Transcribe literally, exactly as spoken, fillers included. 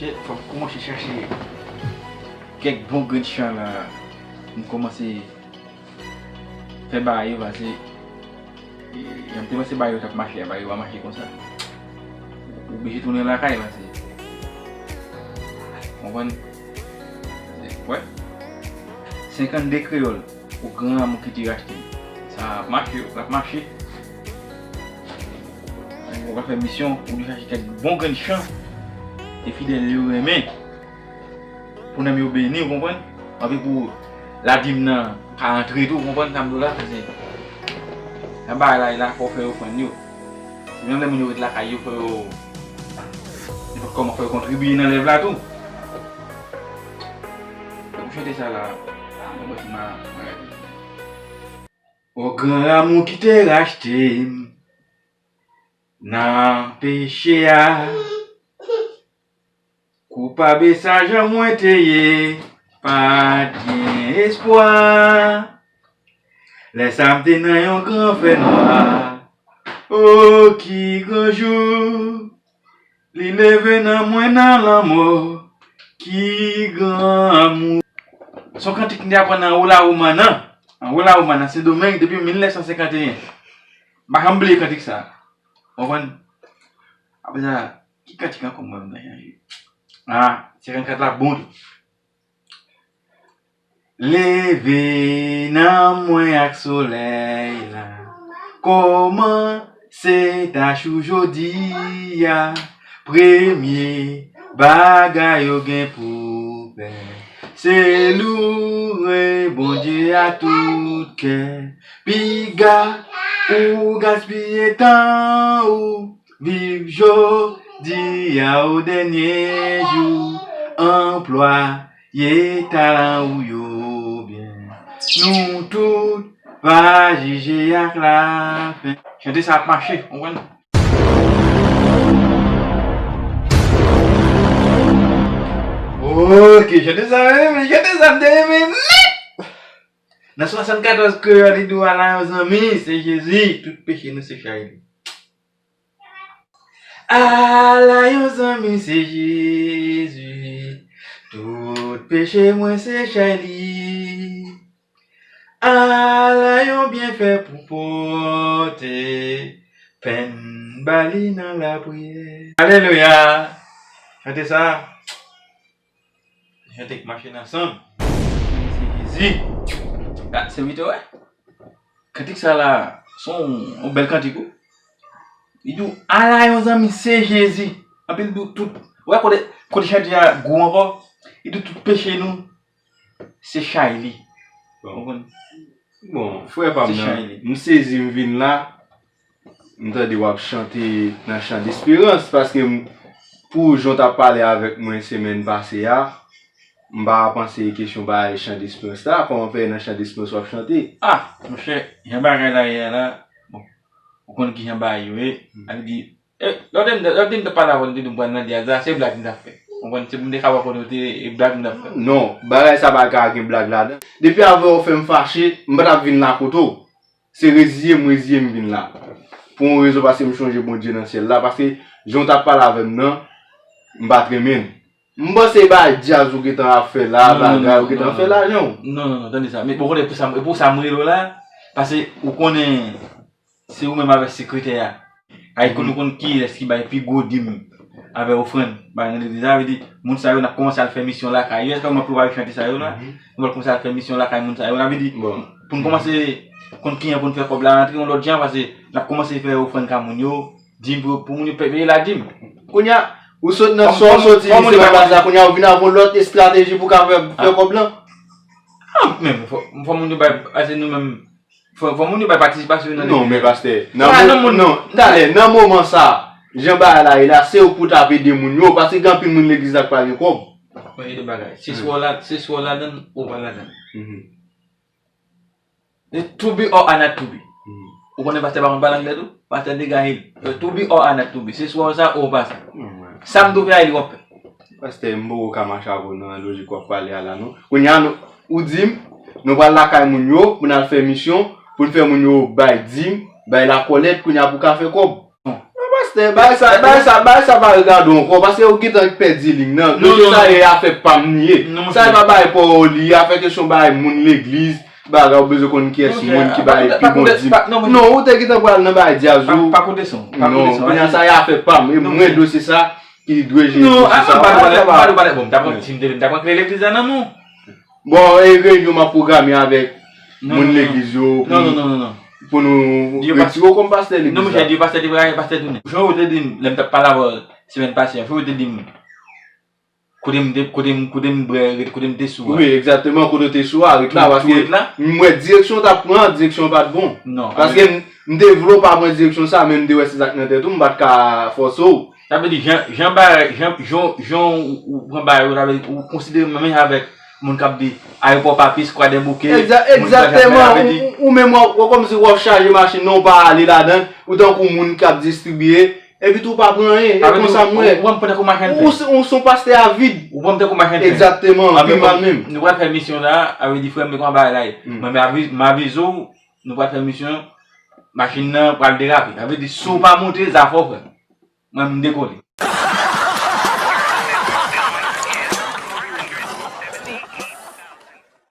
Fò m kòmanse chache kèk bon grenn chan la. M kòmanse fè bagay yo pase. Jan m te panse bagay yo t ap mache a, bagay yo pa mache konsa. Ou oblije tounen lakay pase. Konprann? Wè. Senkannde kreyòl. Pou gran lanmou ki te rachte m. Sa ap mache, l ap mache. Ou ka fè misyon, ou dwe chache kèk bon grenn chan. E fidèl yo renmen. Pou nanm yo beni, ou konprann? Anpi pou ladim nan ka antre tou, ou konprann sa m di w la? Paske nan bagay la, e la fò w fè ofrann yo. Se menm lè moun yo ret lakay yo, fò yo nenpòt kòman fò yo kontribiye nan lèv la tou. Pou chante sa la, mwen mwen ti ma- O gran lanmou ki te rachte m nan peche a. Koupab e sa jan mwen te ye, pa t gen espwa. Lè sa m te nan yon gran fènwa. O ki gran jou li leve nan mwen nan lanmò, ki gran lanmou. Se yon kantik m te aprann nan Ola Romana, nan Ola Romana, Sendomeng, depi mil nèf san senkanteyen. M pa janm bliye kantik sa. Ou konprann? Apre sa, ki kantik ankò m wè m nan chanje? Ah, senkannkat la bon tou. Leve nanm mwen ak solèy la. Kòmanse tach ou jodi a. Premye bagay ou gen pou fè, se louwe Bondye a tout kè. Piga ou gaspiye tan ou. Viv jodi a o dènye jou, anplwaye talan ou yo byen. Nou tout va jije ak lafen. Chante sa ap mache, ou konprann? Ok, chante sa, mwen renmen, chante sa, m te renmen nèt. Nan swasannkatòz kreyòl, li di w, ala yon zanmi, se Jezi, tout peche nou se chay li. Ala yon zanmi se Jezi, tout peche mwen se chay li. Ala yon byenfè pou pote, penn ba li nan lapriyè. Alelouya! Chante sa. Chante k mache nan san m. Se Jezi. Ah, sèvitè, wè. Kantik sa la, se yon, yon bèl kantik, wi. Li di w, ala yon zanmi, se Jezi. Anpi l di w tout. Ou wè kote, kote chante a gwo ankò? Li di w tout peche nou, se chay li. Bon. Ou konprann? Bon, frè pa m nan, m sezi m vin la. M tande w ap chante nan chan desperans, paske m, pou jan w t ap pale avèk mwen semèn pase a, m pa panse kesyon bagay chan desperans la, kòman fè nan chan desperans w ap chante? Ah, monchè, jan bagay la ye a la, bon, ou konn kijan bagay yo ye, sa vle di, eh, lòt lè m, lòt lè m t ap pale avè w, li te di m pral nan djaz la, se blag m t ap fè. Ou konprann, se pou m te ka wè kote w te ye, e blag m t ap fè. Non, bagay sa pa ka gen blag ladan. Depi avè w fè m fache, m pa t ap vin la kote w. Se reziye m, reziye m vin la. Pou yon rezon, paske m chonje Bondye nan syèl la, paske jan w t ap pale avè m nan, m pa t renmen l. M panse e bagay djaz ou gentan ap fè la, bagay ou gentan fè la, jan w. Non, non, non, tande sa. Men bon, kote pou sa, pou sa m rele w la, paske ou konnen, se ou menm avèk sekretè a. Ay, kote nou konn kiyès ki bay pi gwo dim avè ofrann bay nan legliz la, vle di, moun sa yo, n ap kòmanse al fè misyon lakay yo. Èske w wè pou w al chante sa yo la? Nou pral kòmanse al fè misyon lakay moun sa yo. Sa vle di, pou n kòmanse konn kijan pou n fè kòb la rantre yon lòt jan, paske n ap kòmanse fè ofrann ka moun yo, dim pou, pou moun yo peye ladim. Kounye a, ou sot nan sa w soti, se pa sa, kounye a, ou vin avè yon lòt estrateji pou w ka fè, fè kòb lan. Ah, men, fò, fò moun yo bay, ase nou menm, Fò, fò moun yo bay patisipasyon nan legliz. Non, men pastè, nan mo-, non, talè, nan moman sa, jan bagay la ye la, se ou pou t ap ede moun yo, paske gen anpil moun legliz la k pa gen kòb. Mwen gen de bagay. Se swa w la, se swa w ladan l, ou pa ladan l. To be or not to be. Ou konnen pastè pa konn pale anglè tou? Pastè degaj li. To be or not to be. Se swa w sa ou pa sa. Sa m tou fè a, li w ap fè. Pastè, m poko ka mache avè w nan lojik w ap pale a la, non. Kounye a, nou, ou di m, nou pral lakay moun yo, pou n al fè misyon, pou n fè moun yo bay dim, bay lakòlèt, kounye a pou ka fè kòb. Non. Se bagay sa, bagay sa, bagay sa pa regade w ankò, paske ou gentan pèdi liy nan. Non, non, sa non. E afè pa m li ye. Non, sa e pa bagay pa w li ye, afè kesyon bagay moun legliz, bagay ou bezwen konn kiyès moun ki bay pi bon dim. Non, ou te gentan pral nan bagay djaz ou. Pa koute son. Non, kounye a sa e afè pa m. E mwen dosye sa ki dwe jere dosye sa. Non, pa dosye sa. Bon, m ta pran, si m te vle, m ta pran kle legliz la nan men w. Bon, e reyinyon m ap pwograme avèk moun legliz yo pou, pou nou retire w kòm pastè legliz la. Non, monchè, di yo pastè te vre, pastè tounen. Jan yo te di m, lè m t ap pale avè w semèn pase an, jan yo te di m, kote m te, kote m, kote m bwè, kote m te sou a. Wi, egzakteman, kote w te sou a, ret la, paske m wè direksyon w t ap pran, direksyon an pa t bon. Non, paske m, m te vle w pa pran direksyon sa, men m te wè se sa k nan tèt ou, m pa t ka fòse w. Sa vle di, jan, jan bagay, jan, jan, jan ou, ou pran bagay yo, sa vle di, ou konsidere menm jan avèk moun k ap di ayewopò Papis, Kwadèbouke, moun ki pa janm fè, sa vle di. Egzakteman, ou, ou menm w ap, w ap kòmsi w ap chaje machin nan, ou pa ale ladan, ou tankou moun k ap distribiye, epi tou w pa pran anyen, e konsa m wè. Ou pran m tankou machann pen. Ou se, ou se yon pastè avid. Ou pran m tankou machann pen. Egzakteman, pi mal menm. Nou pral fè misyon la, sa vle di frè m, men kòman bagay la ye. Mwen, men avi-, m avize w, nou pral fè misyon, machin nan pral derape. Sa vle di, si w pa monte, zafè w, frè m. Mwen, m dekole.